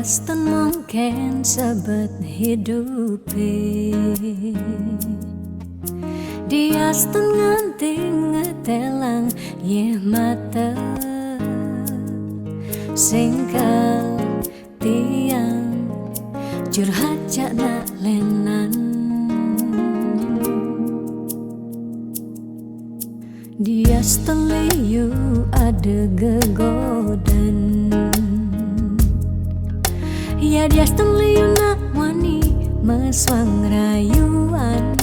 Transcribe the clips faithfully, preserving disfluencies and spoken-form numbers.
Dias ten mungkin sebet hidupe. Dias ten nganti ngetelang yeh mate. Singkal tiang curhat jak nak lenan. Dias ten liu ade gegodan. Ya dias ten liu nak wani mesuang rayuan.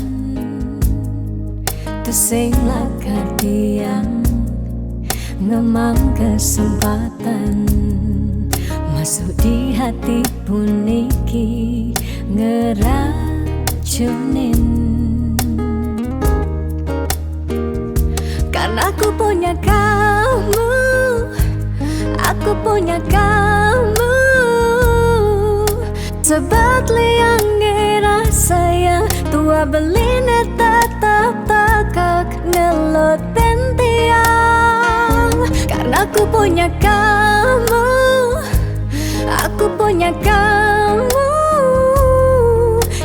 Tesing lakar tiang ngemang kesempatan masuk di hati puniki ngeracunin. Karena aku punya kamu, aku punya kamu. Sebab liang ngira saya tua beline tetap takak ngeloten tiang. Karena aku punya kamu, aku punya kamu.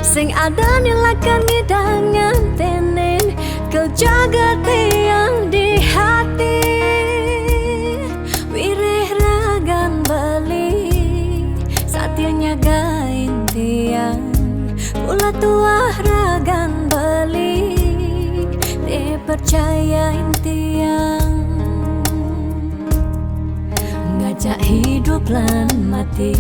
Sing ada ni lakar ngidang ngantenin, kau jaga tiang di hati. Wireh ragan beli, satia nyagain tiang. Pula tuah ragan beli, dipercayain tiang. Ngajak hidup lan mati.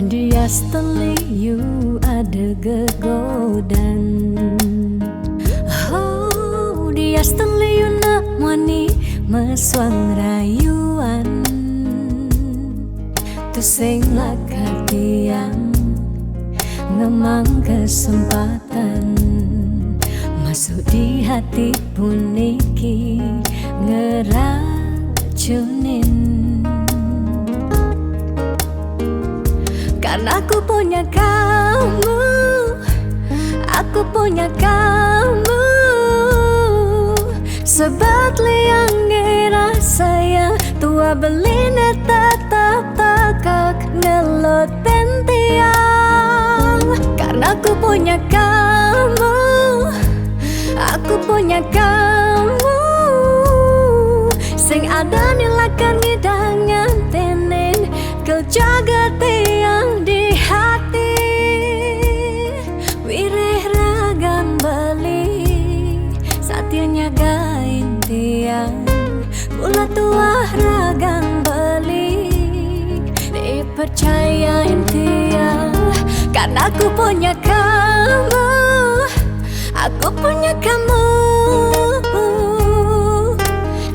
Dias ten liu ada gegodan. Oh, dias ten liu nak wani mesuang rayuan. Tusing lakar tiang ngemang kesempatan masuk di hati puniki ngeracunin. Karena aku punya kamu, aku punya kamu. Sebab liang ngira saya tua beline tetap takak ngeloten tiang. Karena aku punya kamu, aku punya kamu. Sing ada ni lakar ngidang ngantenin, kau jaga tiang di hati. Wireh ragan beli, satia nyagain tiang. Pula tuah ragan beli, dipercayain tiang. Karena aku punya kamu, aku punya kamu.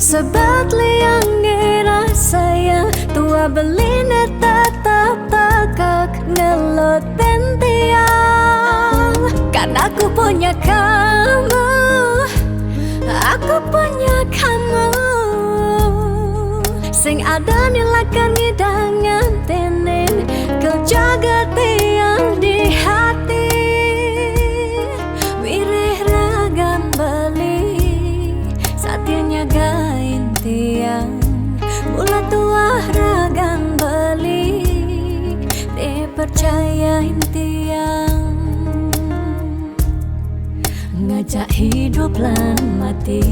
Sebab liang ngira saya tua beline tetap takak ngeloten tiang. Karena aku punya kamu, aku punya kamu. Sing ada ni lakar ngidang ngantenin, kau jaga tiang di hati. Wireh ragan beli, satia nyagain tiang. Pula tuah ragan beli, dipercayain tiang. Ngajak hidup lan mati.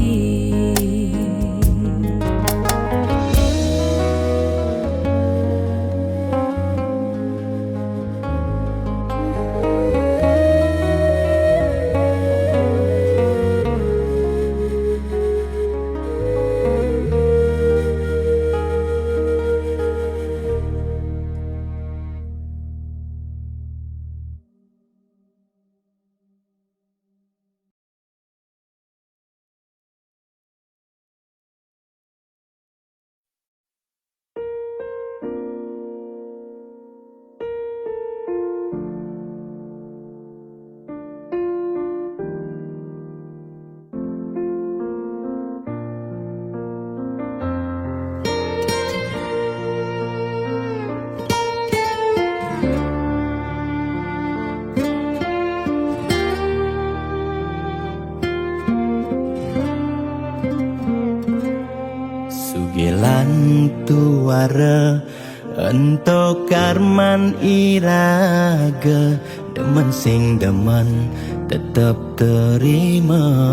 tuara, ento karman iraga, demen sing demen tetep terima.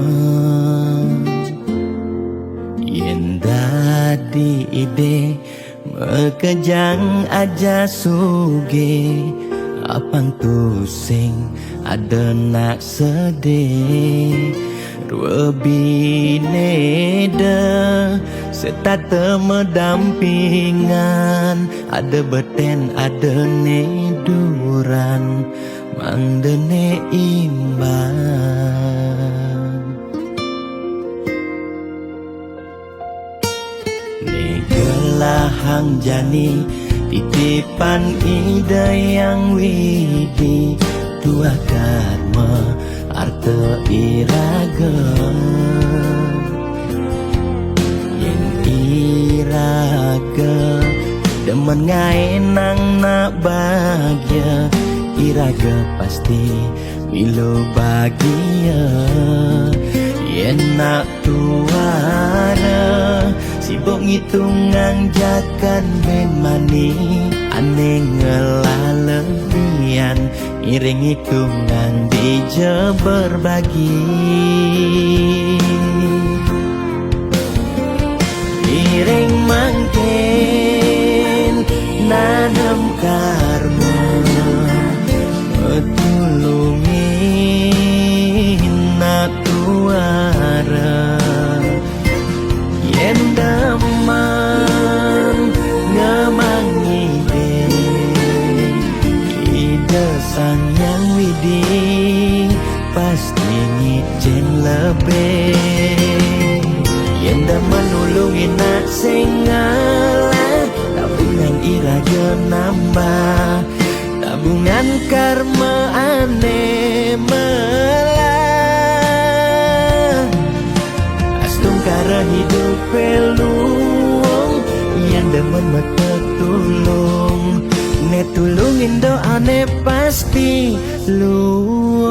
Yen dadi ide, mekejang aja suge, apang tusing ada nak sedih. Rua bine de setata medampingan, ada beten, ada ne duran, mang dene imbang. Ni gelahang jani titipan Ida Yang Widi, tuah karma arta iraga. Yen iraga demen ngaenang nak bahagia, iraga pasti milu bahagia. Yen nak tuara sibuk ngitungang jakan ben mani, ane ngelah lebihan, iring ngitungang dija berbagi. Iring mangkin nanem karma, tulungi nak tuara. Yen demen ngemang ide, Ida Sang Yang Widi pasti ngicen lebih. Yen demen nulungin nak sing ngelah, tabungan iraga nambah, tabungan karma ane melah. Astungkara hidup peluang, yen demen mete tulung, ne tulungin doane pasti luung.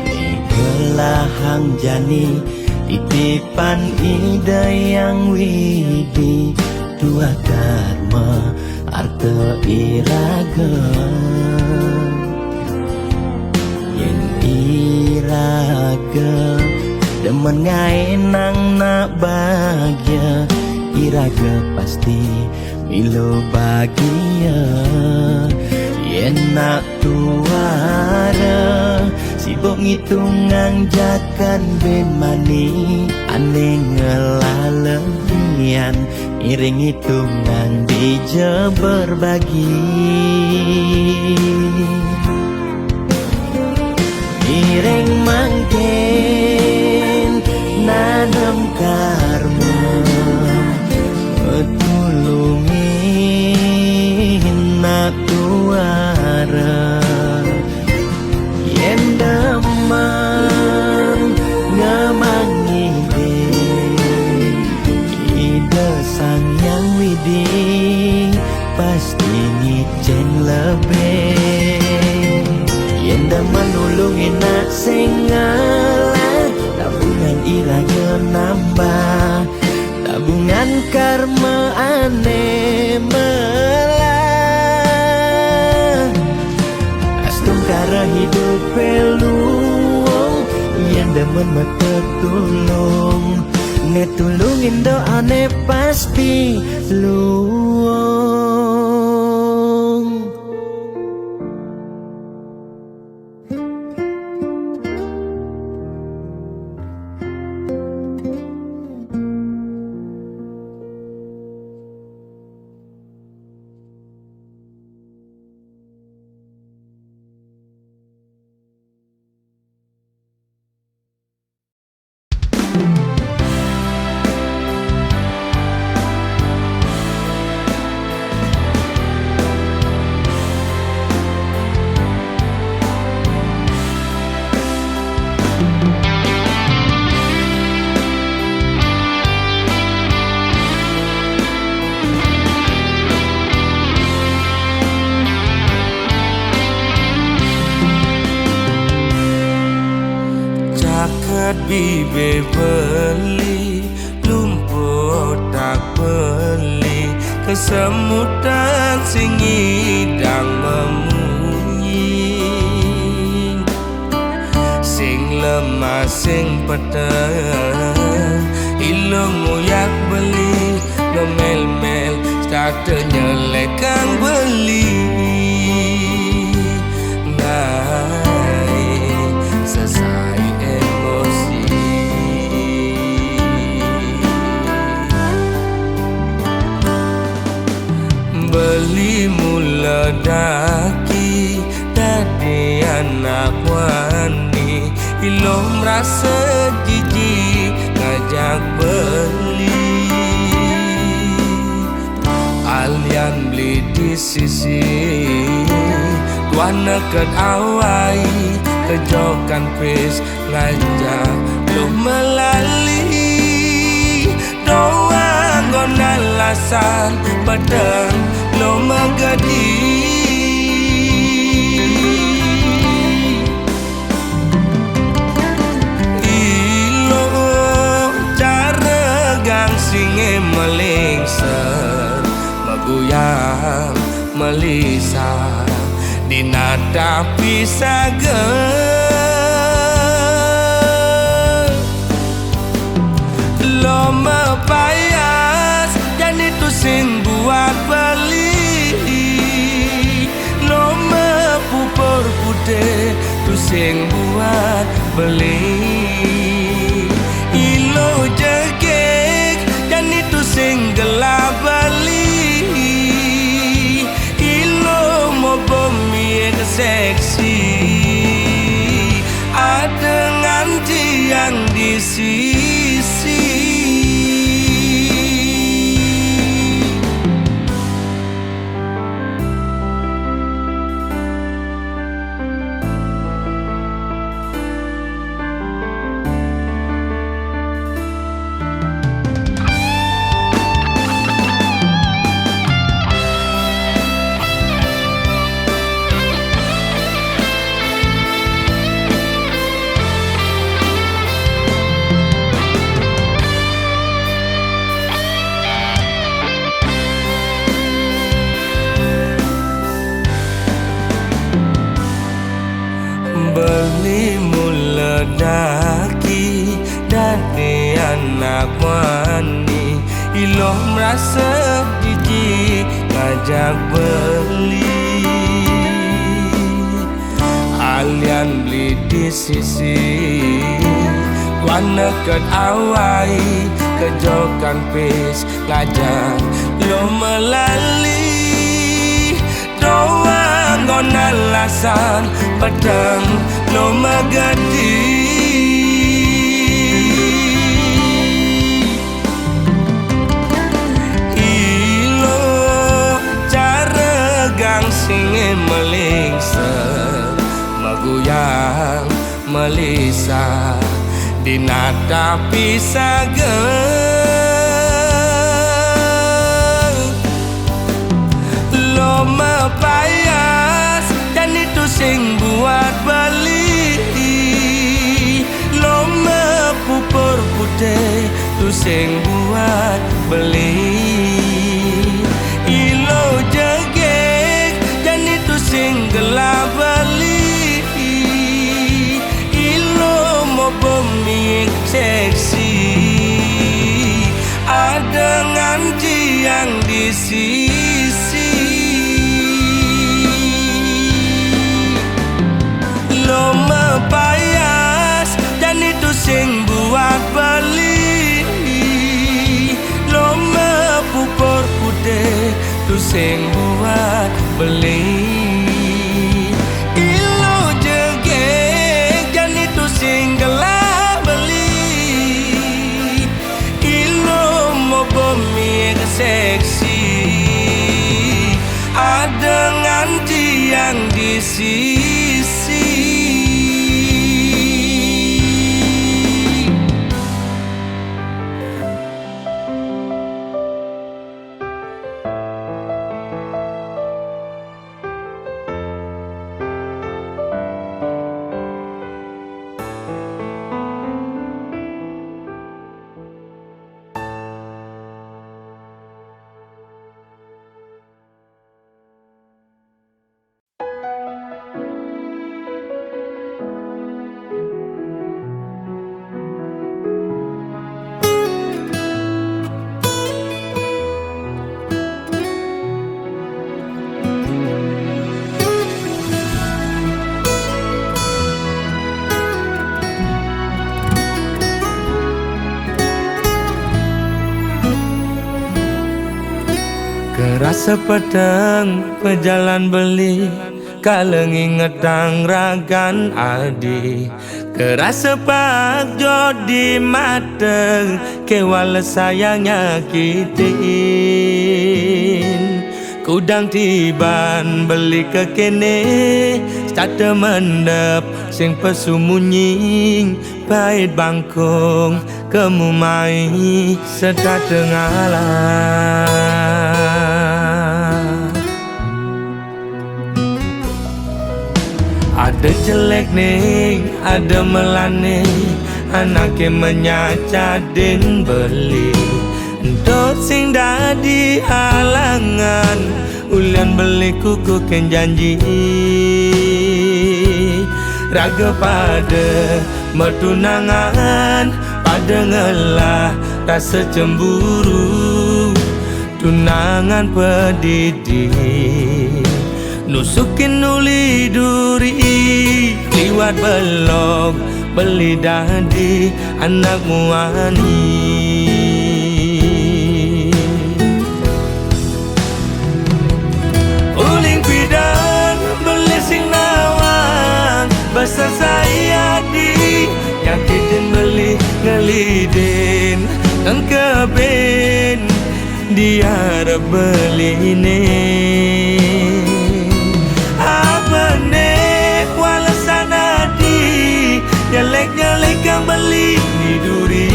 Ni gelahang jani titipan Ida Yang Widi, tuah karma arta iraga. Yen iraga demen ngaenang nak bahagia, iraga pasti milu bahagia. Yen nak tuara sibuk ngitungang jakan ben mani, ane ngelah lebihan, iring ngitungang dija berbagi. Iring mangkin nanem karma, tulungi nak tuara. Yen demen ngemang ide, Ida Sang Yang Widi pasti ngicen lebih. Yen demen nulungin nak sing ngelah, tabungan iraga nambah, tabungan karma ane melah. Astungkara hidup peluang, yen demen mete tulung, ne tulungin doane pasti luung. Bibe beli, lumpo otak beli, kesemutan sing ngidang memunyi. Sing lemah, sing peteng, ilung nguyak beli, ngemel-mel, sate nyelekang beli. Ngai sesai emosi. Beli mula daki dadi anak wani, ilung rasa jijik ngajak beli. Alian beli di sisi, tuan neket awai, kejokan pis ngajak lu melali. Doang nggon alasan peteng lu megedi. Ilo cara gangsing melingser, meguyang melisa, di nata pisaga. Lo mepayas, jani tu sing buat beli. Lo mepupur putih, tu sing buat beli. Ilo jegek, jani tu sing gelap beli. Ilo mo bumi seksi, ada nganti yang di sisi. Beli mula daki dadi anak wani, ilo merasa jijik ngajak beli. Alian beli di sisi, tuan neket awai, kejokan pis ngajak lu melali. Doang nggon alasan peteng lu megedi. Ilo cara gangsing melingser, meguyang melisa, di nata pisaga. Lo mepayas, jani tu sing buat beli. Lo mepupur putih, tu sing buat beli. Ilo jegek, jani tu sing gelap beli. Ilo mo bumi seksi, ada nganti yang di sisi. Lo mepayas, jani tu sing buat beli. Lo mepupur putih, tu sing buat beli. Ilo jegek, jani tu sing gelap beli. Ilo mo bumi seksi, ada nganti yang di sisi. Sepeteng pejalan beli, kala ngingetang ragan adi. Kerasa pak jodi mata, kewala sayang nyakitin. Kudang tiban beli kekene, stata mendep sing pesumunyi, pait bangkung kemu mai serta tengala. Ada jelek ning, ada melane, anake menyaca din beli. Entuk sing dadi alangan, ulian beli kukuh ken janji. Raga pada metunangan, pada ngelah rasa cemburu. Tunangan pedidi, nusukin uli duri, liwat belog beli dadi anak muani. Uling pidang beli sing nawang, besar sayadi, nyakitin beli ngelidin, engkebin diarep beline. Apane walesan adi, nyelek-nyelek kang beli duri,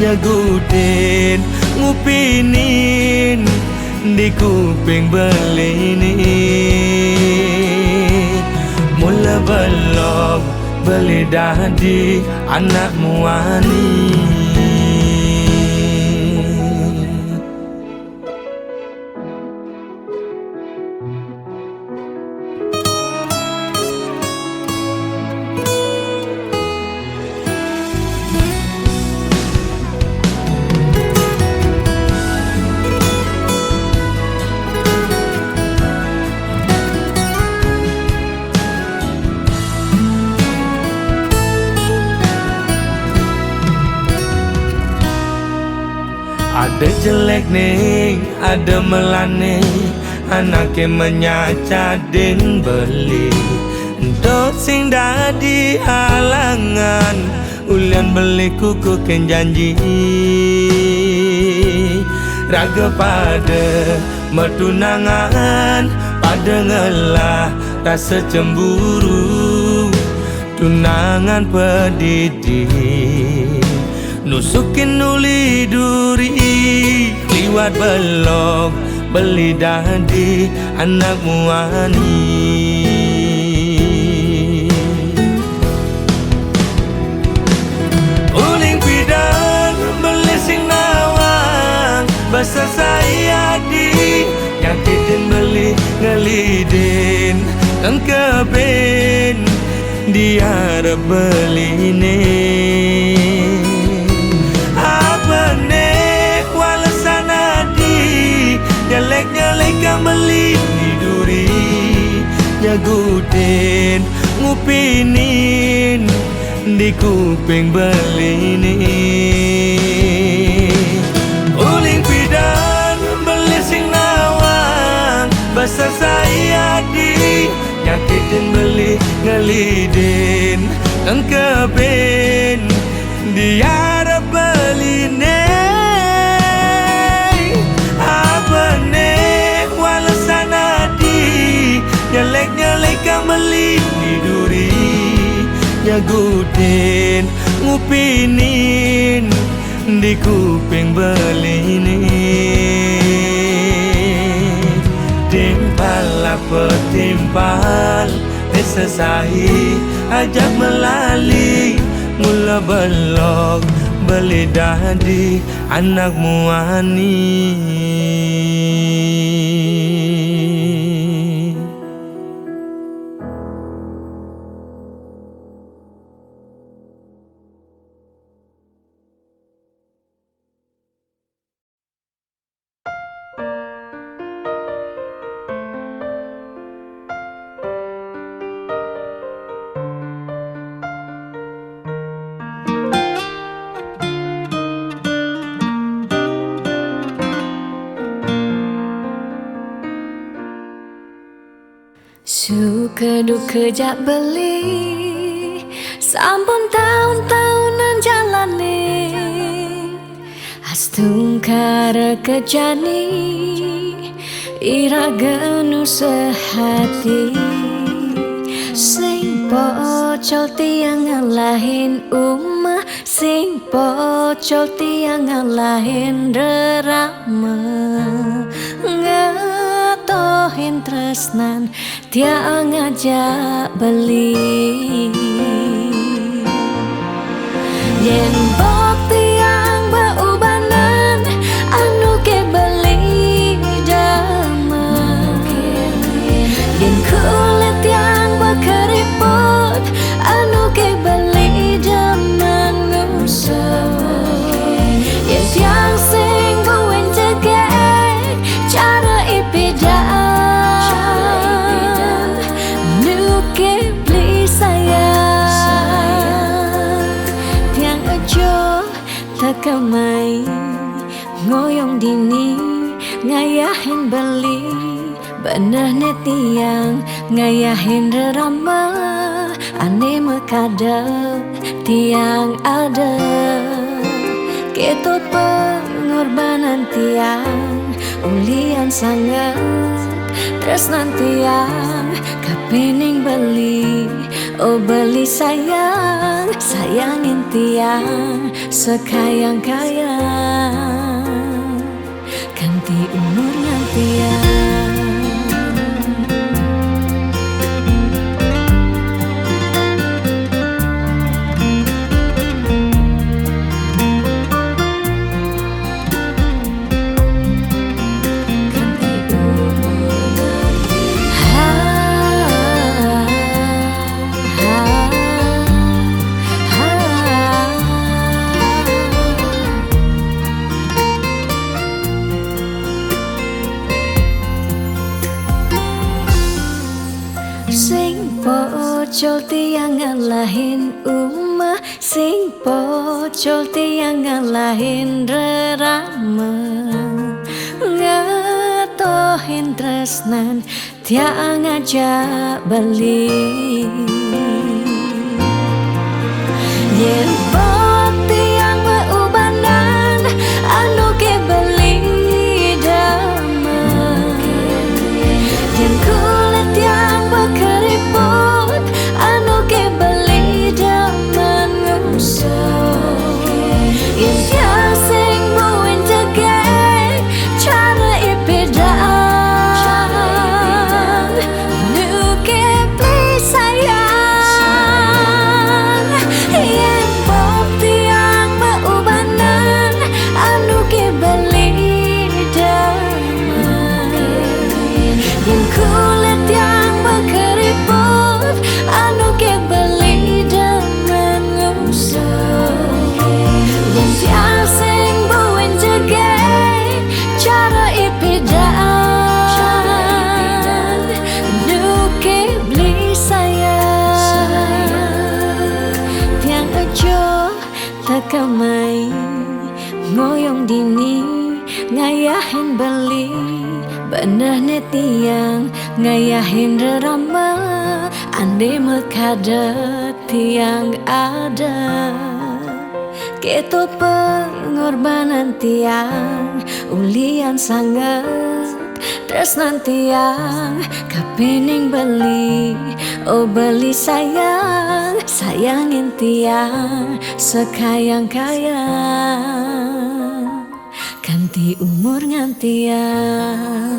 nyagutin ngupinin di kuping beline. Mula belog beli dadi anak muani. Ada jelek ning, ada melane, anake menyaca din beli. Entuk sing dadi alangan, ulian beli kukuh ken janji. Raga pada metunangan, pada ngelah rasa cemburu. Tunangan pedidi, nusukin uli duri, liwat belog beli dadi anak muani. Uling pidang beli sing nawang, besar sayadi, nyakitin beli ngelidin, engkebin diarep beline. Apane walesan adi, nyelek-nyelek kang beli duri, nyagutin ngupinin di kuping beline. Uling pidang beli sing nawang, besar sayadi, nyakitin beli ngelidin, engkebin diarep beline. Apane walesan adi, nyelek-nyelek kang beli duri, nyagutin ngupinin di kuping beline. Timpal apa timpal, desa sahi ajak melali, mula belog beli dadi anak muani. Duka jak beli, sampun taun-taunan jalane. Astungkara kejani, iraga nu sehati. Sing pocol tiang ngalahin umah, sing pocol tiang ngalahin rerama. Ngetohin tresnan tiang ngajak beli. Yen bok tiang beubanan, anu ke beli damang. Yen kulit tiang bekeriput, anu ke beli damang ngusuk. Yen tiang sing buin jegek, cara ipidang, nu ke beli sayang. Tiang ejo tekemai, ngoyong dini, ngayahin beli. Beneh ne tiang ngayahin rerama, ane mekada tiang ada. Keto pengorbanan tiang, ulian sanget tresnan tiang, kapining beli, oh beli sayang, sayangin tiang sekayang-kayang. Kanti umur ngantiang. Sing pocol tiang ngalahin umah, sing pocol tiang ngalahin rerama. Ngetohin tresnan tiang ngajak beli. Yen bok tiang beubanan, anu ke beli damang. Yen kulit tiang bekeriput, anu ke beli damang ngusuk. Yen tiang sing buin jegek, cara ipidang, nu ke beli sayang. Yen bok tiang beubanan, anu ke beli damang. Yen kulit tiang bekeriput, anu ke beli damang ngusuk. Yen tiang sing buin jegek, cara ipidang, nu ke beli sayang. Tiang ejo tekemai, ngoyong dini, ngayahin beli. Beneh ne tiang ngayahin rerama, ane mekada tiang ada. Keto pengorbanan tiang, ulian sanget tresnan tiang, kapining beli, oh beli sayang, sayangin tiang sekayang-kayang, kanti umur ngantiang.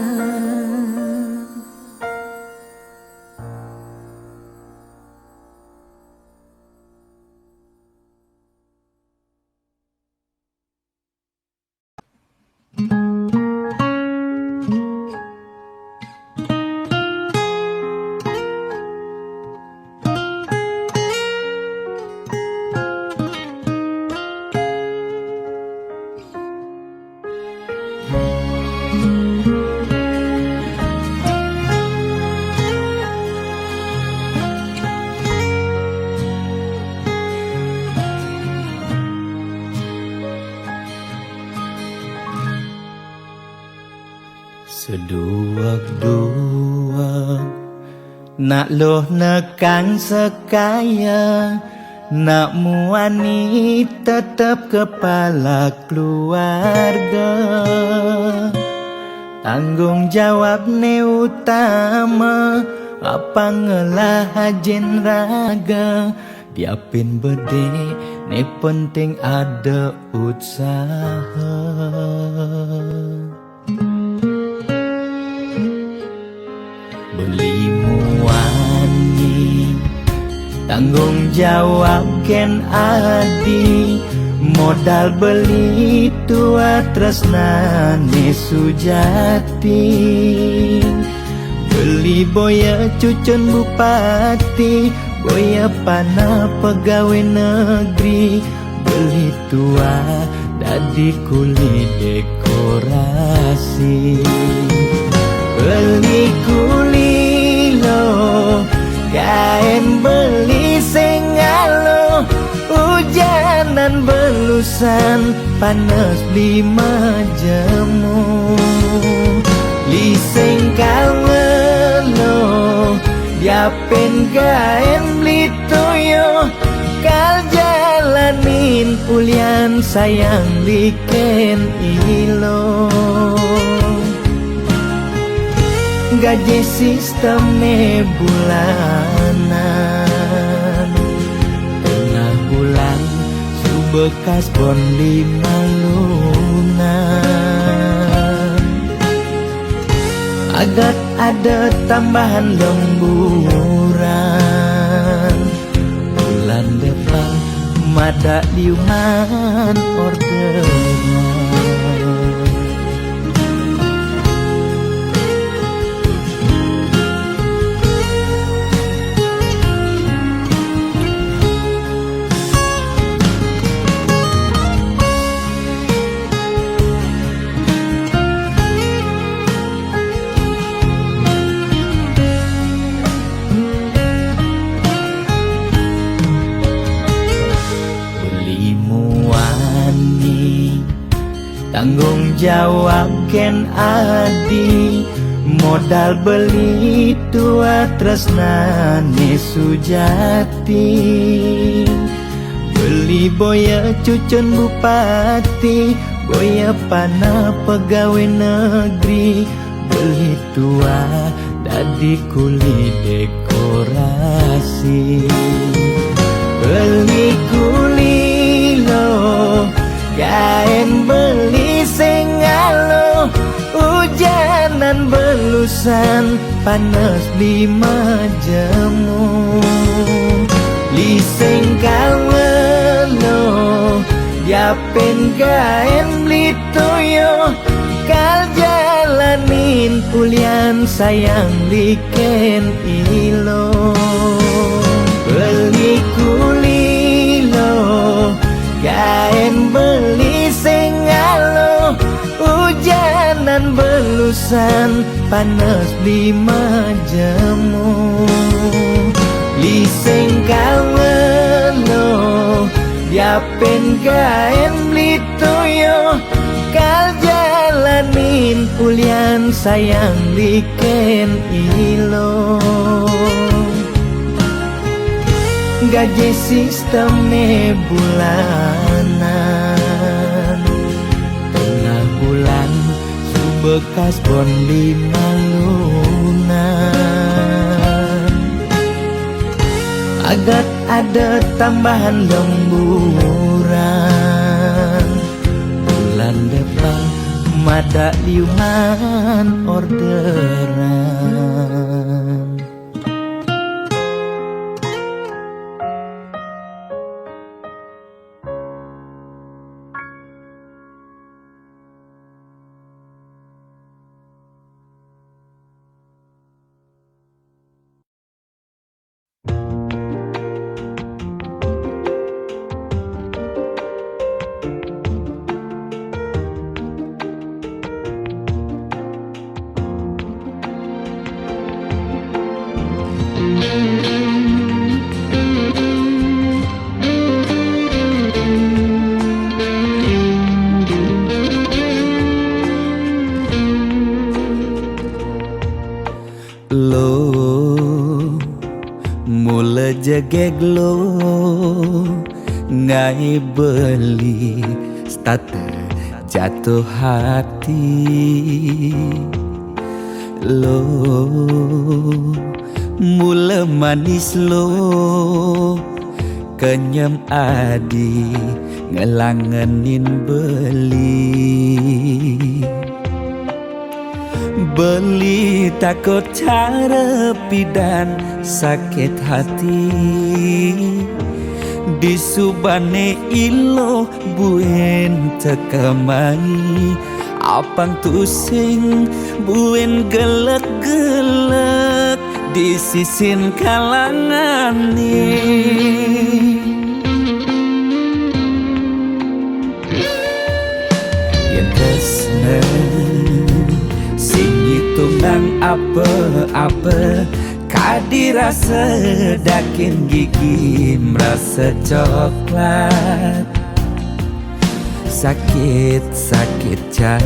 Seduak-duak Nak luh nekang sekaya, nak muani tetep kepala keluarga. Tanggung jawab ne utama, apa ngelah ajin raga, diapin bedik ne penting ada utsaha. Beli muani, tanggung jawab ken adi, modal beli tua tresnane sujati. Beli boya cucun bupati, boya panah pegawai negeri, beli tua dadi kuli dekorasi. Beli kuli lo, kaen beli sengalo, ujanan belusan, panas beli majemu. Beli sengkalo, diapin kaen beli toyo, kal jalanin ulian sayang liken ilo. Gaji sistem ne bulanan, tengah bulan subekas bon lima lunan. Agat ada tambahan lemburan, bulan depan mada liunan orderan. Beli muani, tanggung jawab ken adi, modal beli tua tresnane sujati. Beli boya cucun bupati, boya panah pegawai negeri, beli tua dadi kuli dekorasi. Beli kuli lo, kaen beli sengalo, ujanan belusan, panas beli majemu. Beli sengkalo, diapin kaen beli toyo, kal jalanin ulian sayang liken ilo. Beli kuli lo, kaen beli sengalo, ujanan belusan, panas beli majemu. Beli sengkalo, diapin kaen beli toyo, kal jalanin ulian sayang liken ilo. Gaji sistem ne bulanan, tengah bulan subekas bon lima lunan. Agat ada tambahan lemburan, bulan depan mada liunan orderan. Lejegeg lo ngai beli starte jatuh hati. Lo mula manis lo kenyem adi ngelangenin beli. Beli takut cara pidan sakit hati. Di subane ilo buin tekemai, apang tusing buin gelek-gelek di sisin kalangan ni. Yen tresna sing ngitungang apa-apa, kadi rasa daging gigi merasa coklat. Sakit-sakit jan,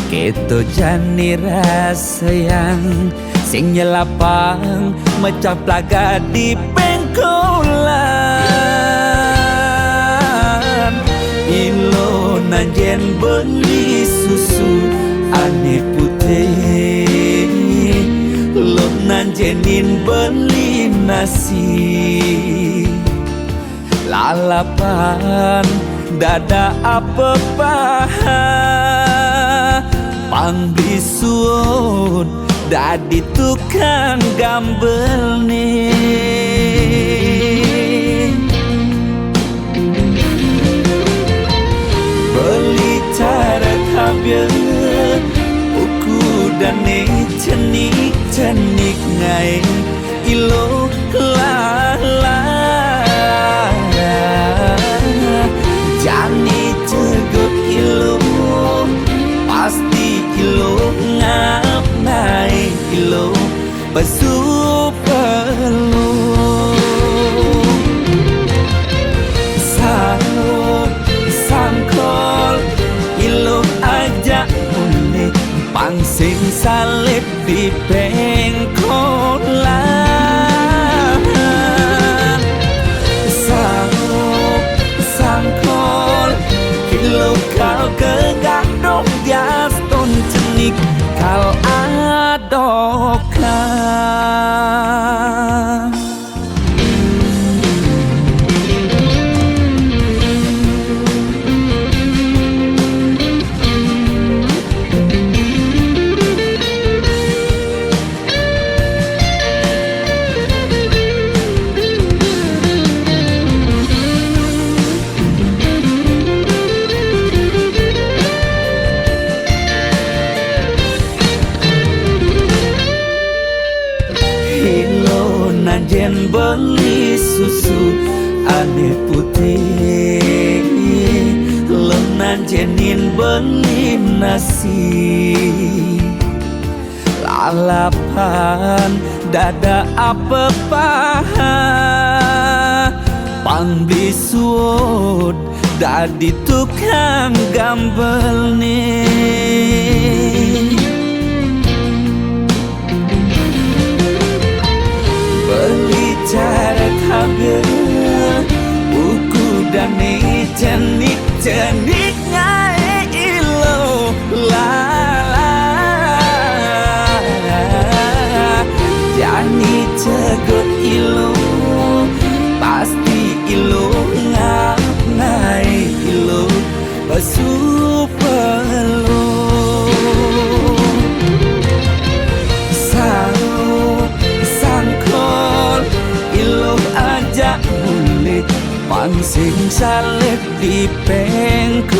keto jani rasayang, sing nyelapang mecah plaga di pengkolan. Ilo nanjen beli susu ane putih, lo nanjenin beli nasi. Lalapan dada apa paha, pang bisuut dadi tukang gambel ni. Beli cara tabia, uku dane cenik-cenik ngai ilo lala. Jani cegut ilo, pasti ilo ngap nai ilo pesu pelu. Saruk sangkol ilo aja ulih, pang sing salib di pengkolan. Saruk sangkol ilo kal ke gadong dias ton cenik kal adokan. Ilo nanjen beli susu ane putih, lo nanjenin beli nasi. Lalapan dada apa paha, pang bisuut dadi tukang gambel ni. Beli cara tabia, uku dane cenik-cenik ngai ilo lala. Jani cegut ilo, pasti ilo ngap nai ilo pesu pelu. Saruk sangkol ilo aja ulih, pang sing salib di pengkolan.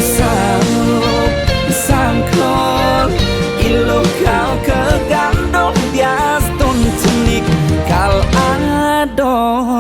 Saruk sangkol ilo kal ke gadong dias ton cenik kal adokan.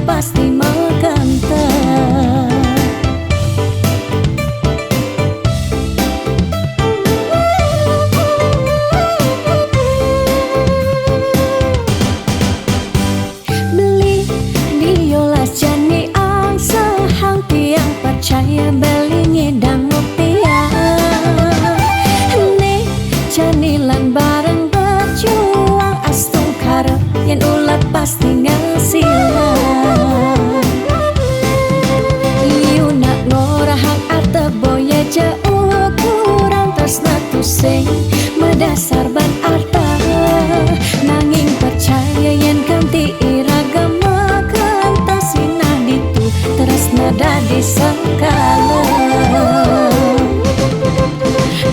pasti makanta. Beli diolah jani angsa hang tiang percaya beli ngidang mutia. Ni jani lan bareng berjuang astungkara yang ulat pasti ngasilang. Iu nak ngorahang arta boya ja ukuran tresna tusing madasar ban arta. Nanging percaya yen kanti iraga makanta sinah ditu tresna dadi sengkala.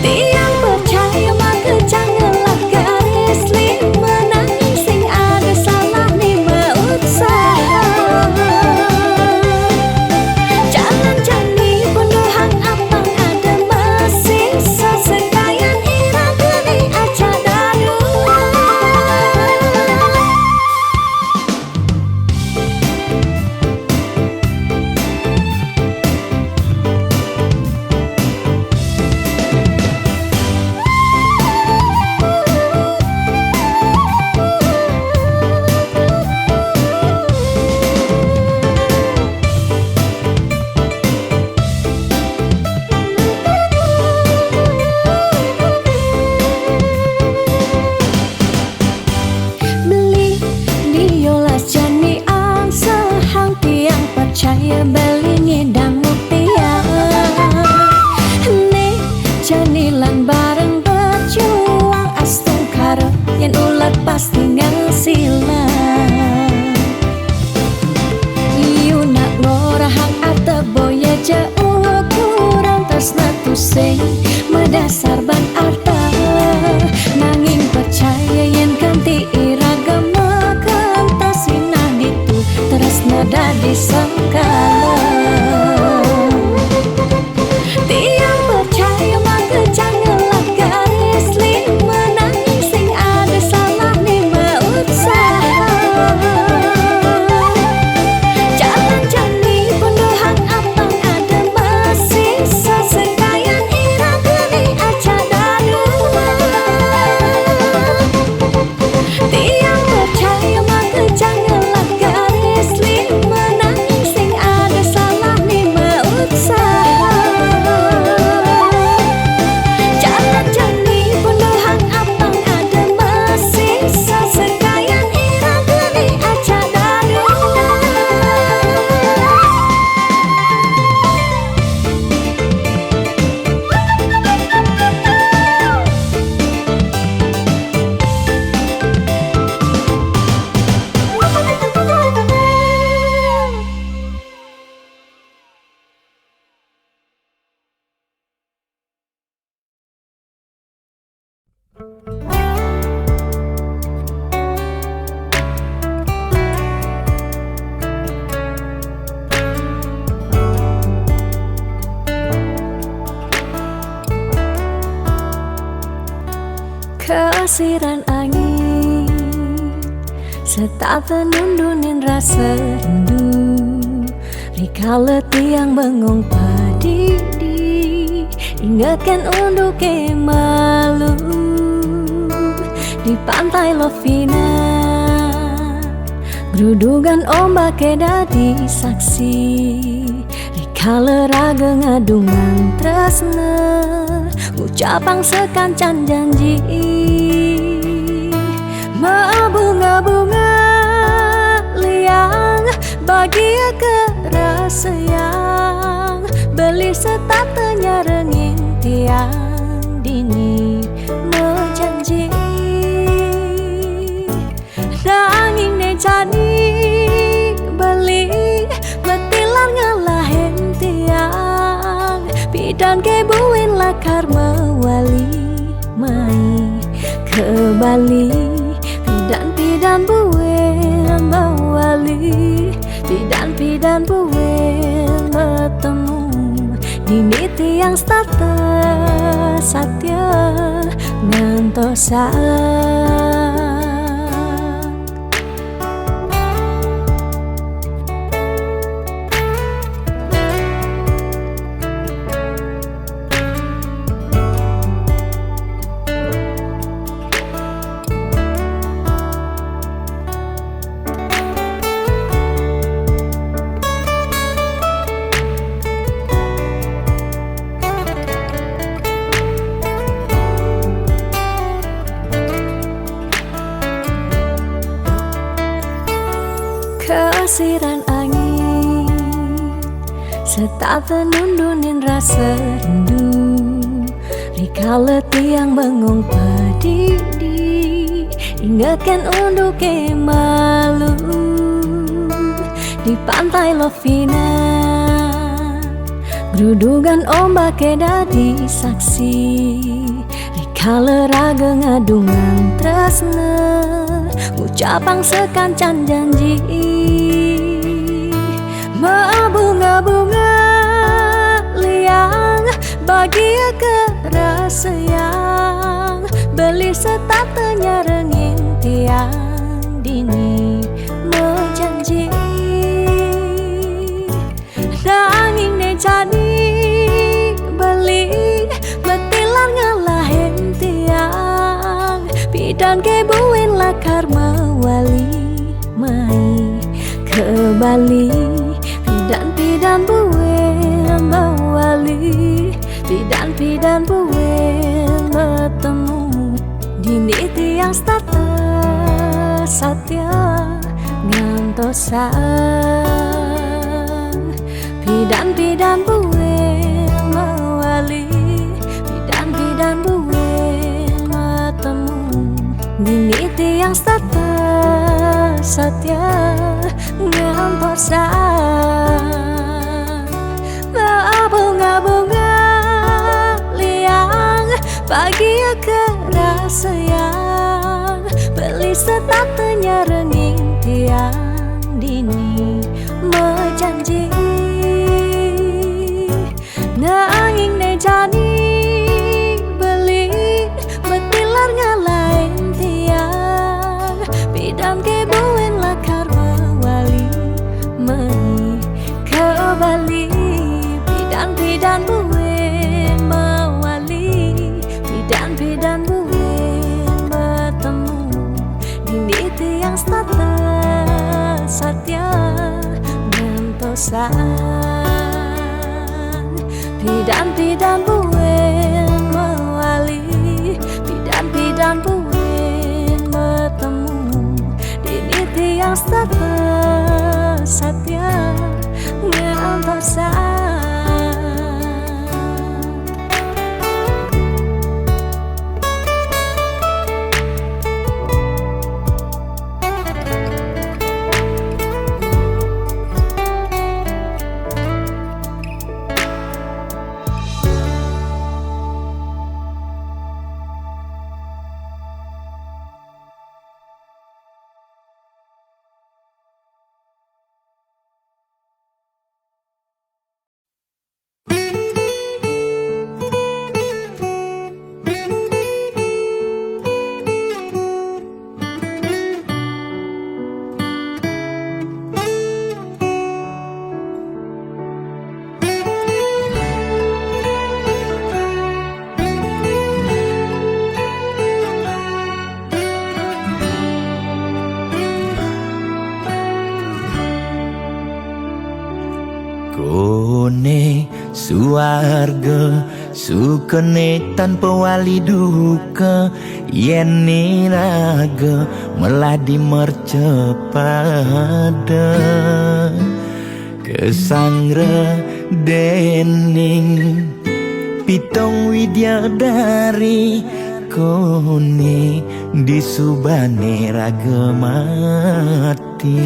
Tiang percaya maka janganlah garis lima nanging sing ada salah ni mausaha. Jalan jani punduhang apang ada masih sasekayan iraga ni aja dadu. Beli diolah jani angsa hang tiang percaya beli ngidang mutia. Ni jani lan bareng berjuang astungkara yen ulat pasti ngasilang. Iu nak ngorahang arta boya ja ukuran tresna tusing madasar ban arta. Nanging percaya yen kanti iraga makanta sinah ditu tresna dadi sengkala. Tiang percaya maka janganlah garis lima nanging sing ada salah ni mausaha. Jalan jani punduhang apang ada masih sasekayan iraga ni aja dadu. Tiang percaya maka janganlah garis lima nanging sing ada salah ni mausaha. Jalan jani punduhang apang ada masih sasekayan iraga ni aja dadu. Kasiran angin setata nundunin rasa rindu. Rikala tiang bengong padidi, ingatkan unduke malu di pantai Lovina. Grudugan ombake dadi saksi. Rikala raga ngadungan tresna, ngucapang sakancan janji. Mabunga-bunga liang, bagia kerasayang, beli setata nyarengin tiang dini majanji. Nanging ne jani beli matilar ngalahin tiang, pidan ke buin lakar mawali mai ke Bali. Pidan-pidan buin mawali, pidan-pidan buin matemu. Dini tiang setata satia ngantosan. Setata nundunin rasa rindu. Rikala tiang bengong pedidi, ingetkan unduke malu di pantai Lovina. Grudugan ombak ke dadi saksi. Rikala raga ngadungan tresna, ngucapang sakancan janji. Mabunga-bunga liang, bagia kerasayang, beli setata nyarengin tiang dini majanji. Nanging ne jani beli metilar ngalahin tiang. Pidan ke buin lakar mawali mai ke Bali. Pidan-pidan buin mawali, pidan-pidan buin betemu. Dini tiang setata satia ngantosan. Pidan-pidan buin mawali, pidan-pidan buin betemu. Dini tiang setata satia ngantosan. Mabunga-bunga liang, bagia kerasayang, beli setata nyarengin tiang dini majanji. Nanging ne jani beli metilar ngalahin tiang. Pidan ke buin lakar mawali mai ke Bali. Pidan-pidan buin mawali, pidan-pidan buin betemu. Dini tiang setata satia ngantosan. Pidan-pidan buin mawali, pidan-pidan buin betemu. Dini tiang setata satia ngantosan. Kone suarga sukene tanpa wali duka, yen iraga meladi mercepada. Kesanggra dening pitung widyadari, kone disubane raga mati.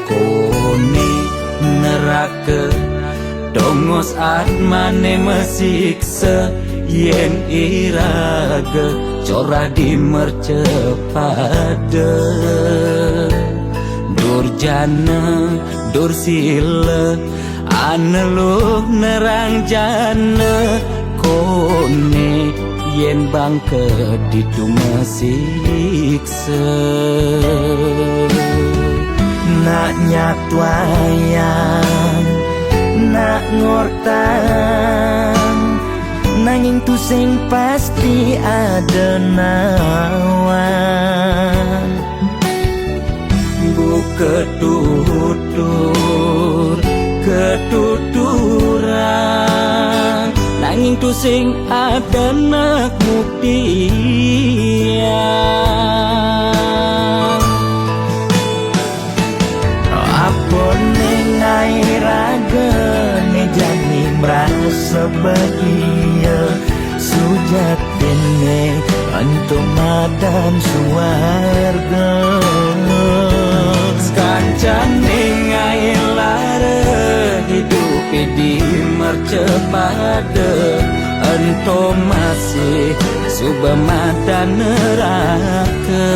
Kone neraka tongos atmane mesiksa, yen iraga corah di mercepada. Durjana, dursila, aneluh nerang jana, kone yen bangka ditu mesiksa. Nak nyatwayang, nak ngortang, nanging tusing pasti ada nawang. Buka tutur, ketuturan, nanging tusing ada nak muktian. Pada ento masih suba madan neraka.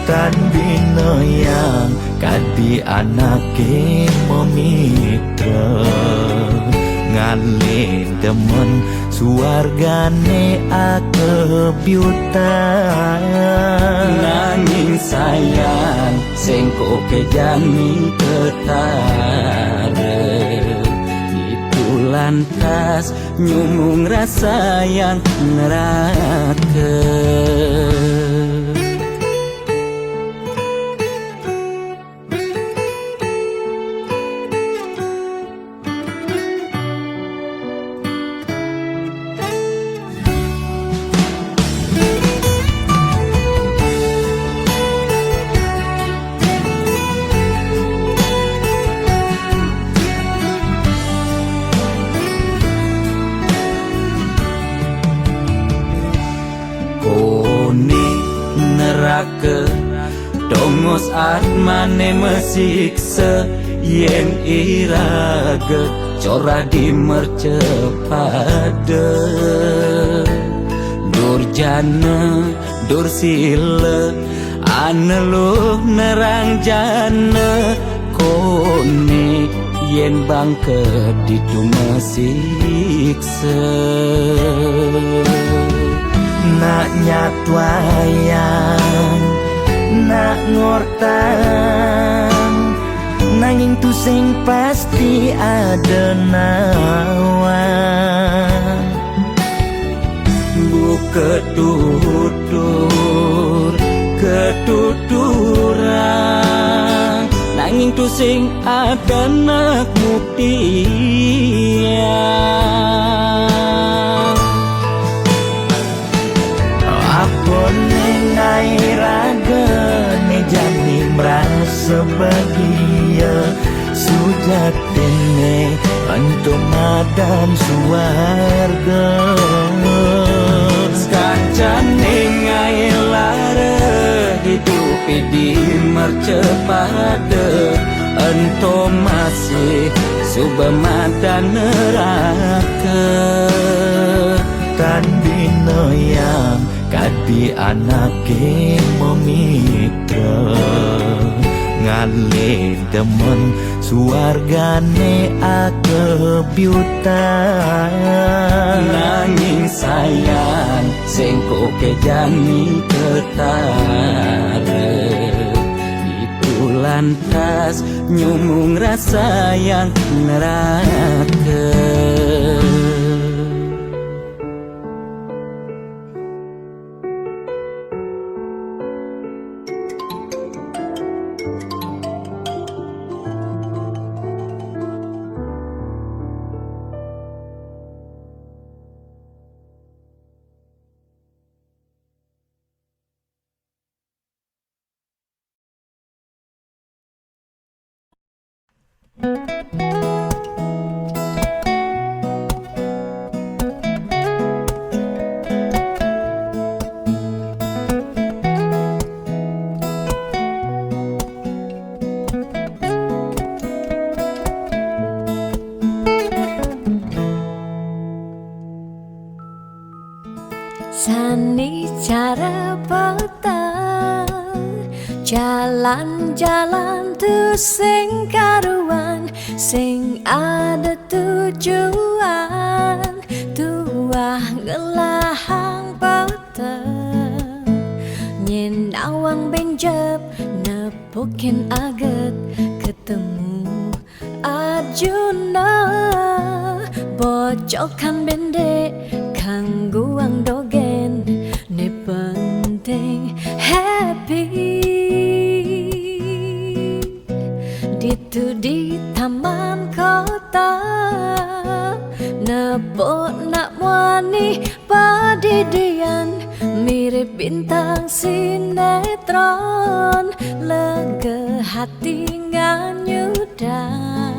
Tan binoyang kadi anake mamitra, ngalih demen suargane akebyutan. Nanging sayang, sengko kejani ketara, itu lantas nyumung rasa yang neraka. Kone neraka, tongos atmane masiksa, yen iraga corah di mercapada. Durjana, dursila, aneluh nerang jana, kone yen bangka ditu masiksa. Nak nyatwayang, nak ngortang, nanging tusing pasti ada nawang. Buka tutur, ketuturan, nanging tusing ada nak muktian. Apa ning ae ragane jani merasa bahagia, sujatine ento madan suarga. Sekancane ngae lara idup di mercapada, ento masih suba madan neraka. Tan binoyang kadi anake mamitra, ngalih demen suargane akebyutan. Nanging sayang, sengko kejani ketara, itu lantas nyumung rasa yang neraka. Sani cara peta, jalan-jalan tu sing karuan, sing ada tujuan, tuah ngelahang peta. Nyen nawang benjep, nepukin aget, ketemu Arjuna, bocokan bendek, kangguang dogen, ne penting happy. Ditu di taman kota, nepuk nak muani padidian, mirip bintang sinetron, lega hati nganyudan.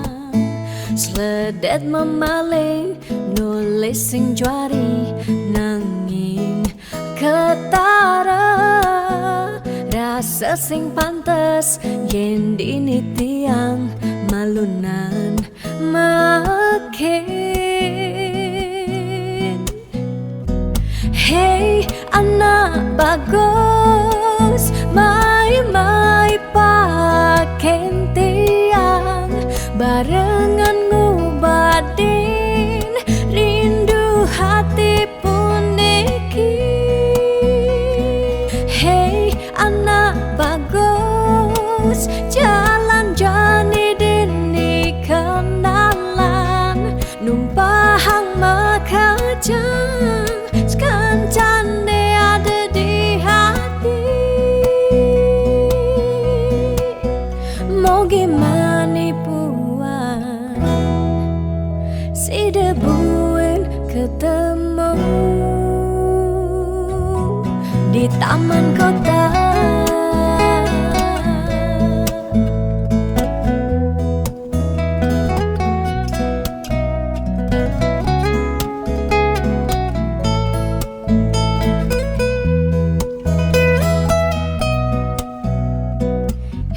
Sledet memaling, nulis sing juari, nanging ketara, rasa sing pantes, yen dini tiang malunan. Mekeng Hei, anak bagus, mai-mai pakai tiang, barengan ngubatin rindu hati puniki. Hei, anak bagus, jalan jani dini kenalan, numpahang makajang, sekancane ada di hati. Mogi manipuan, sida buin ketemu di taman kota.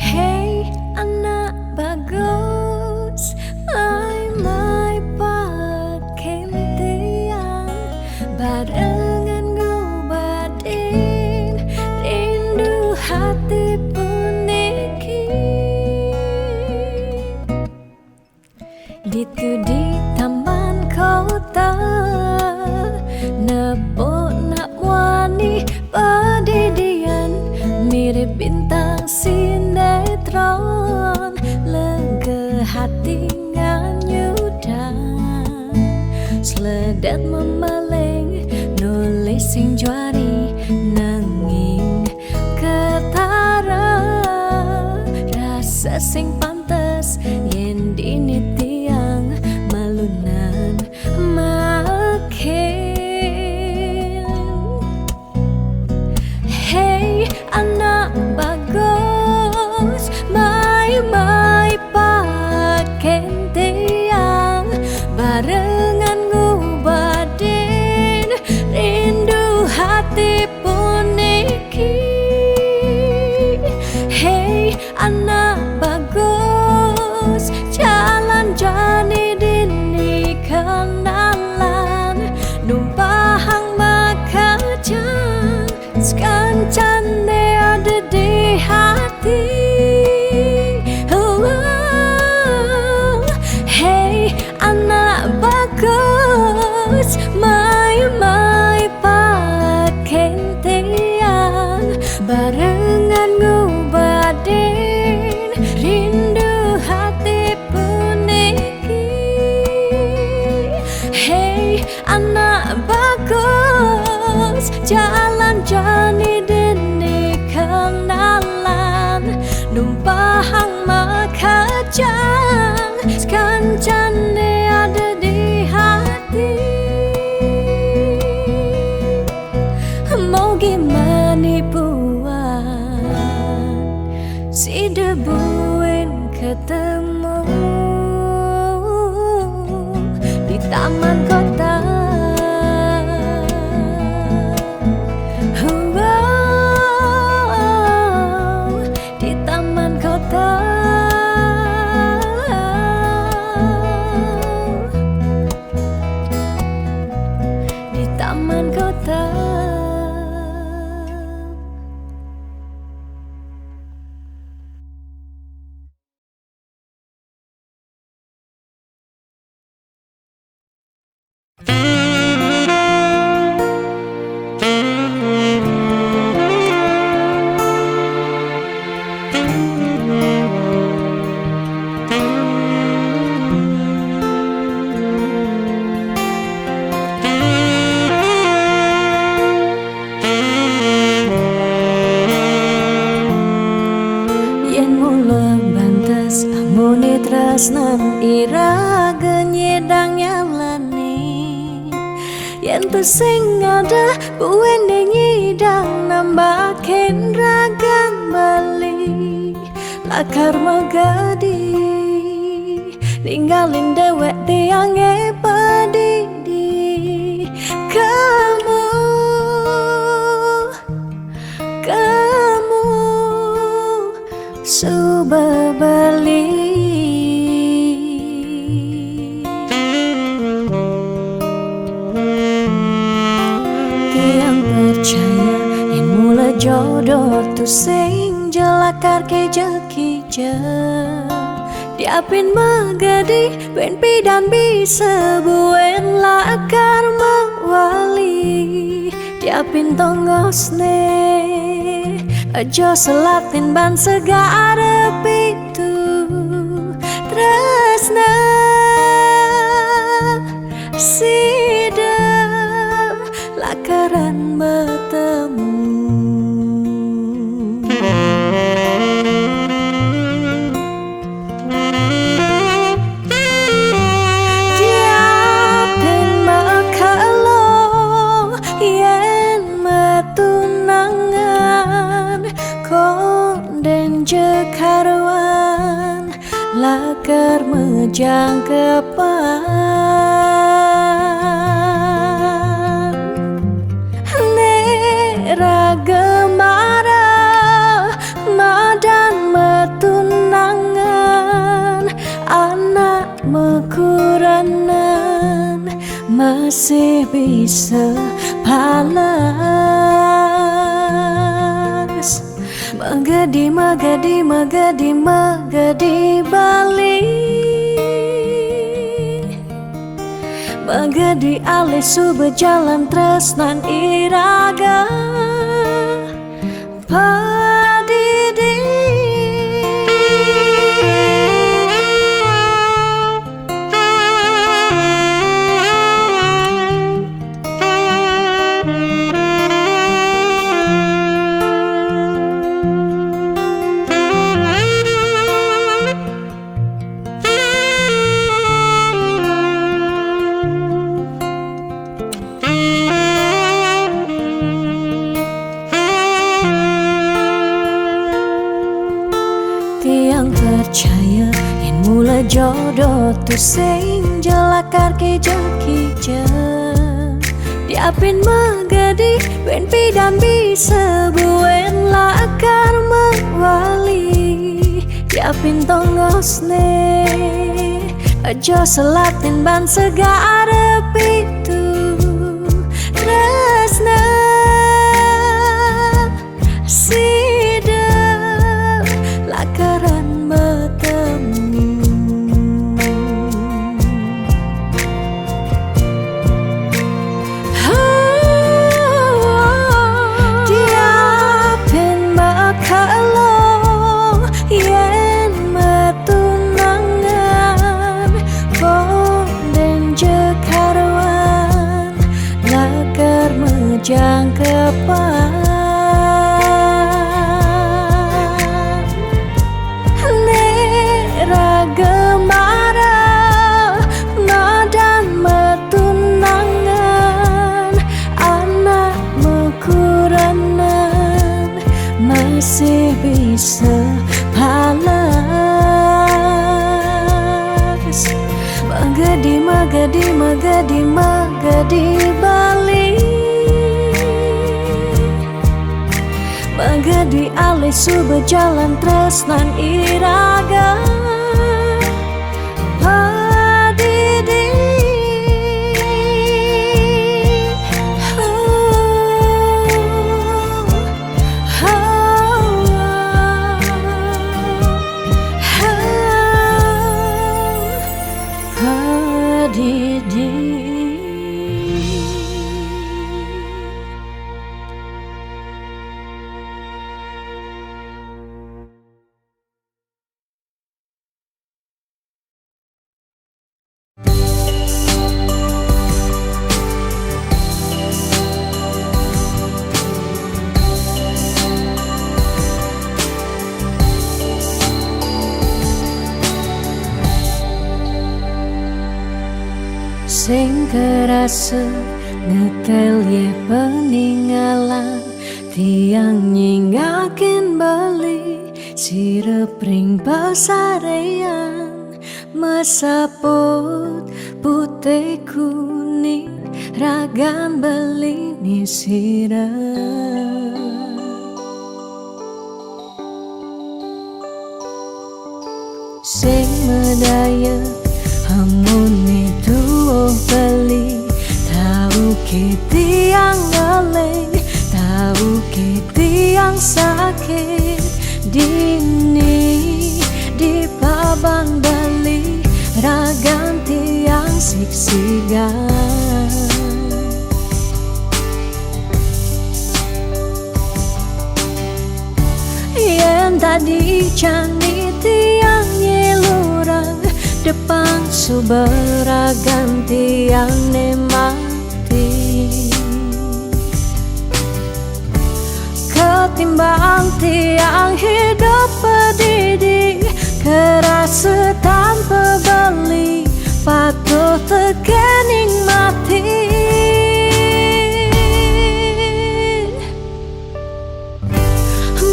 Hei, anak bagus, mai-mai pakai tiang, barengan ngubatin rindu hati puniki. Ditu di taman kota, nepuk nak muani padidian, mirip bintang sinetron, lega hati nganyudan, seledet memeleng, nulis sing juari, nenging ketara, rasa sing pantes, yen dini tiang malunan makin. Hei, anak bagus, mai-mai pakai tiang, barengan ngubatin rindu hati puniki. Hei, anak bagus, jalan jani dini kenalan, numpahang makajang, sekancane ada di hati. Oh, oh. Hei, anak bagus, mai-mai pakai tiang, barengan ngubatin rindu hati puniki. Hei, anak bagus, jalan jani dini kenalan, numpahang makajang, sekancane ada di hati. Mogi manipuan, sida buin ketemu di taman kota. Wow, di taman kota. Di taman kota. Yen mula bantes amune tresnan iraga nyedang nyalani. Yen tu sing ada buene nyidang nambahin ragan bali lakar magadi. Ninggalin dewek tiange padidi. Kamu, kamu suba bali. Sing ja lakar kija-kija, diapin magadi, buin pidan bisa, buin lakar mawali, diapin tongosne, aja selatin ban segara pitu tresna sida lakaran betemu. Diapin makalo yen matunangan, konden ja karuan lakar majangkepan. Ne raga mara madan matunangan, anak makuranan masih bisa palas. Magadi, magadi, magadi, magadi bali. Magadi alih suba jalan tresnan iraga padidi. Tiang percaya yen mula jodoh tu sing ja lakar kija-kija. Diapin magadi, buin pidan bisa, buin lakar mawali, diapin tongosne, aja selatin ban segara pitu tresna sida lakaran betemu. Diapin makalo yen matunangan, konden ja karuan lakar majangkepan. Ne raga mara madan matunangan, anak makuranan masih bisa palas. Magadi, magadi, magadi, magadi bali. Magadi alih suba jalan tresnan iraga padidi. Padidi. Sing karasa ngetel ye peninggalan, tiang nyingakin beli sirep ring pasarean, masaput putih kuning ragan beli ni sirep. Sing madaya amun ni tuuh beli, tauke tiang ngalih, tauke tiang sakit. Dini di pabang beli ragan tiang sigsigan. Yen tadi jani tiang nyelurang, depang suba ragan tiang ne mati. Ketimbang tiang hidup pedidi, kerasa tanpa beli, patuh tekening mati.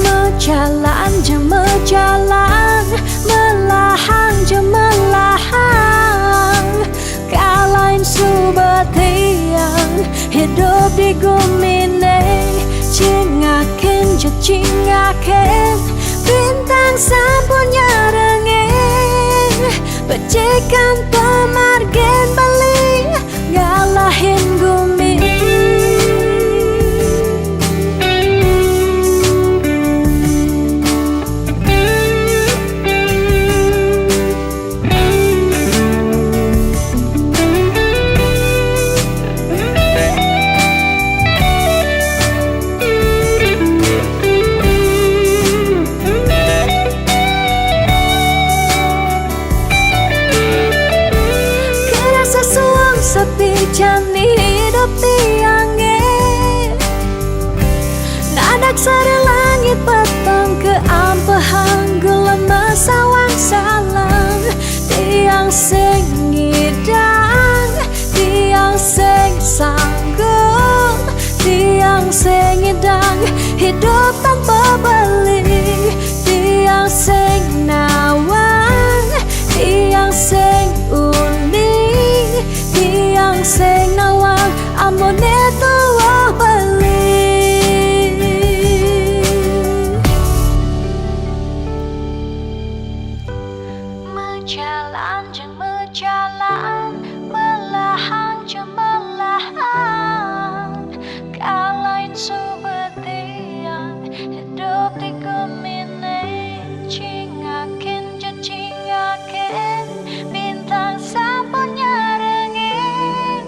Mejalan je mejalan, melahang je melahang. Kalain suba tiang hidup di gumi ne, cingakin je cingakin, bintang sampun nyarengin, becikang pemargin beli, ngalahin gumi. Kerasa suang sepi jani hidup tiang e. Nanak sare langit peteng keampehang, gulama sawang salang. Tiang sing ngidang, tiang sing sanggup, tiang sing ngidang hidup tanpa beli. Tiang sing nawang, tiang sing uning, tiang sing nawang amune tuah beli. Mejalan je mejalan, melahang je melahang. Kalain suba tiang hidup di gumi ne, cingakin je cingakin, bintang sampun nyarengin,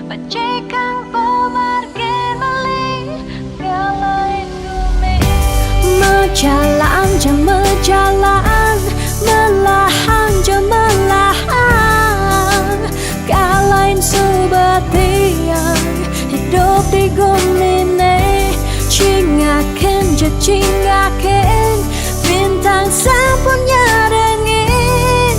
becikang pemargin beli, kalain gumi. Mejalan je mejalan, melahang je melahang. Kalain suba tiang hidup di gumi ne, cingakin je cingakin, bintang sampun nyarengin,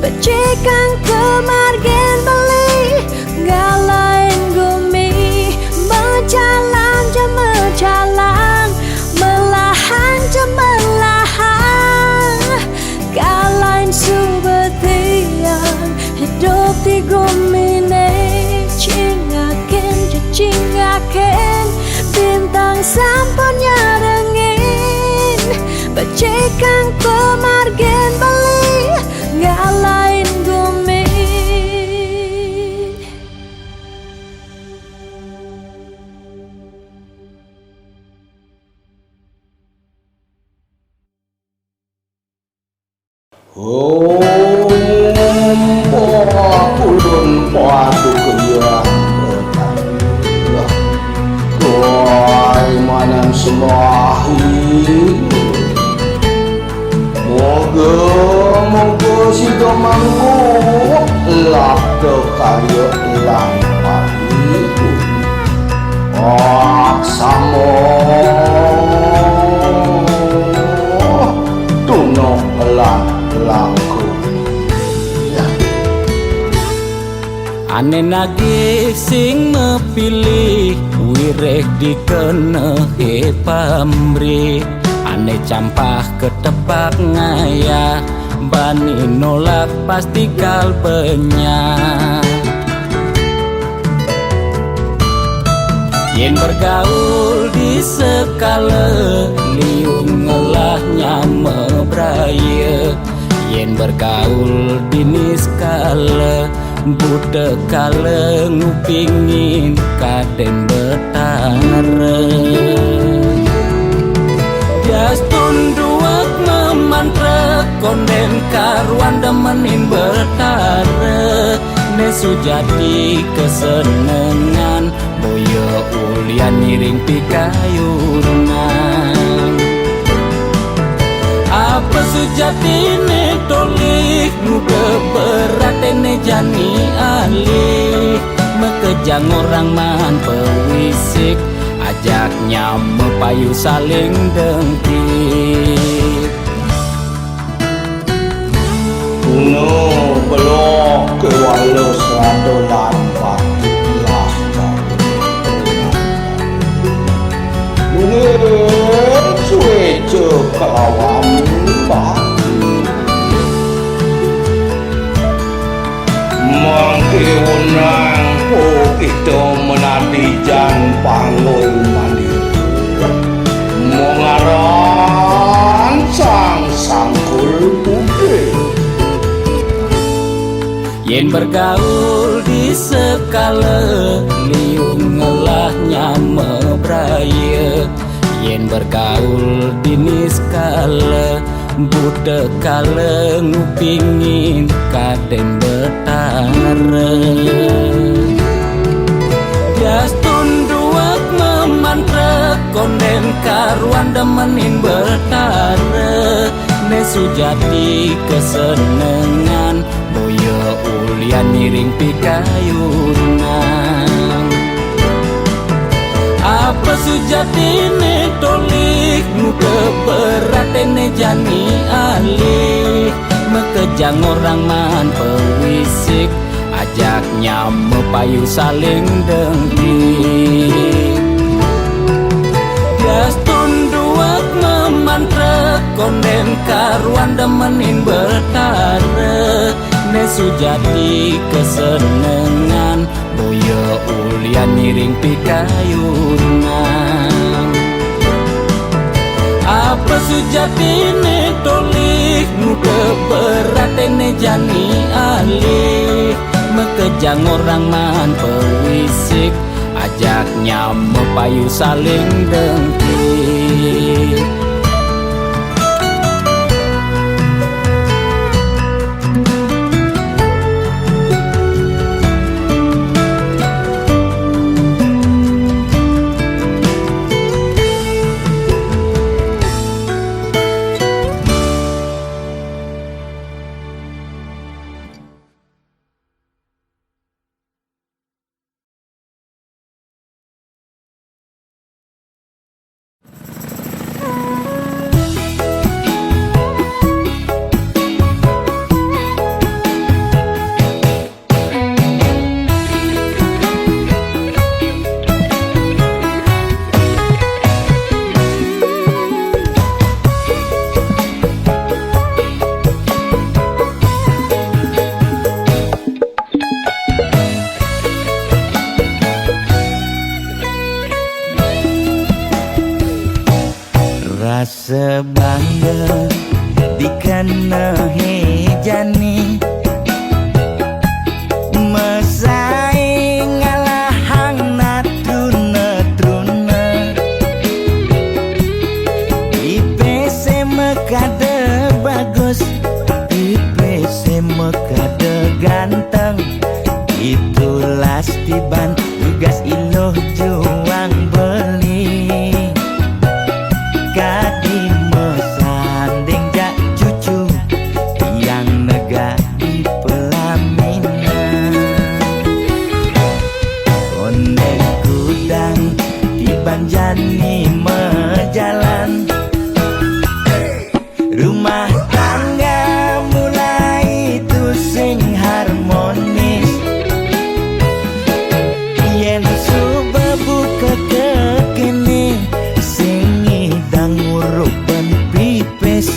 becikang pemargin beli, ngalain gumi. Mejalan je mejalan, melahang je melahang. Kalain suba tiang hidup di gumi ne, cingakin je cingakin, bintang sampun nyarengin, becikang pemargin beli, ngalain gumi. Om Pakulun Paduka Hyang Betara. Tuai manam sembahing. Moga, moga sida mangko labda karya lan pati. Aksama tunuk lan langkung. Ané nagih sing mapilih, wiréh dikenehe pamrih. Ané campah ketepak ngayah, bani nolak pasti kal benyah. Yén bergaul di sekala, liu ngelah nyama braya. Yén bergaul di niskala, buta kala ngupingin Kadén Betara. Astun duwek memantrek konden karuan demenin Betara, ne sujati kesenengan boya ulian ngiring pikayunan. Apa sujatine tolih muda beratene jani alih, makejang orang maan pewisik, ajak nyama payu saling dengki. Guna belok kewala serada lan batu las batu. Mungkin sueca kelawan batu. Mangke wenang po kita menati jan panggul mandi. Mengaran sang sangkul bukit. Yen bergaul di sekala, liu ngelah nyama braya. Yen bergaul di niskala, buta kala ngupingin kaden Betara. Jastun duwek memantra konden karuan demenin Betara, ne sujati kesenengan boya ulian ngiring pikayunan. Apa sujatine tolih muda beratene jani alih, makejang orang maan pewisik, ajak nyama payu saling dengki. Jastun duwek memantra konden karuan demenin Betara, ne sujati kesenengan boya ulian ngiring pikayunan. Apa sujatine tolih muda beratene jani alih, makejang orang maan pewisik, ajak nyama payu saling dengki. Rasa bangga dikena he jani, mesai ngalahang natruna-truna. Ipe se makada bagus, ipe se makada ganteng, itulah Tiban tugas iluh juang beli. Kadi mesanding jak cucu, tiang negak di pelaminan. Onde kudang Tiban jani majalan. Rumah tangga mulai tusing harmonis. Yen suba buka kekini, sing ngidang ngurup ban pipis.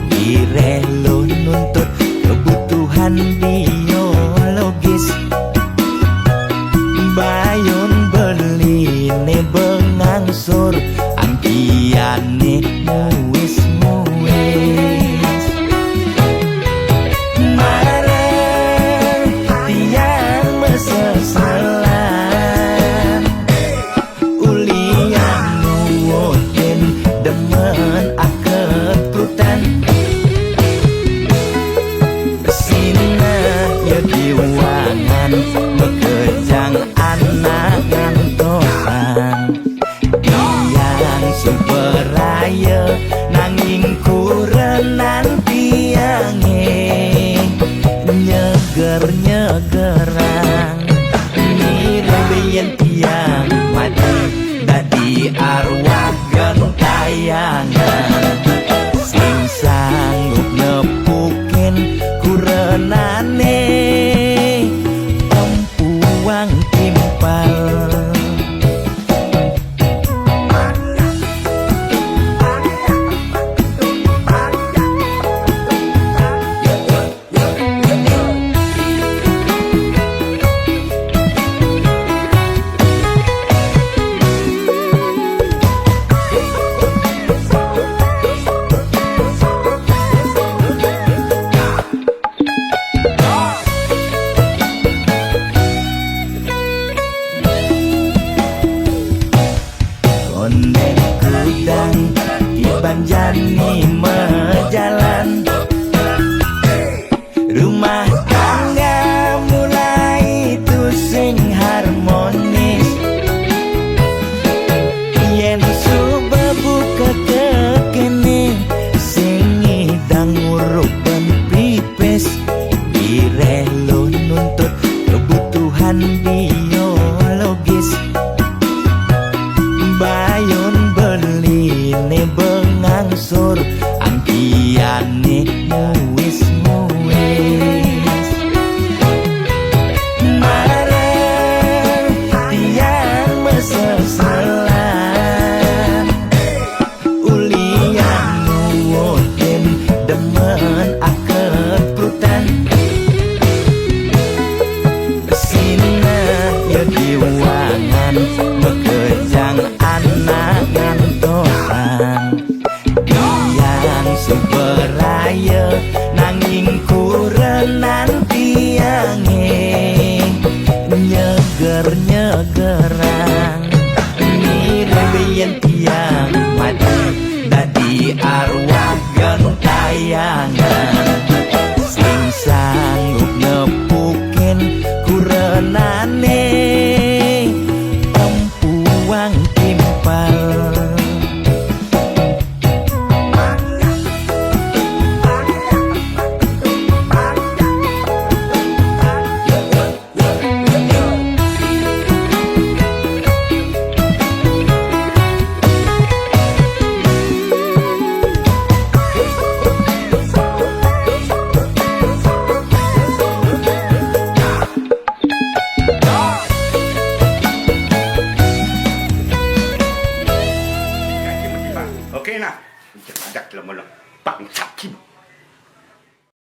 Direh lo nuntut kebutuhan biologis. Bayun beline bengangsur, angkiane muis-muis. Some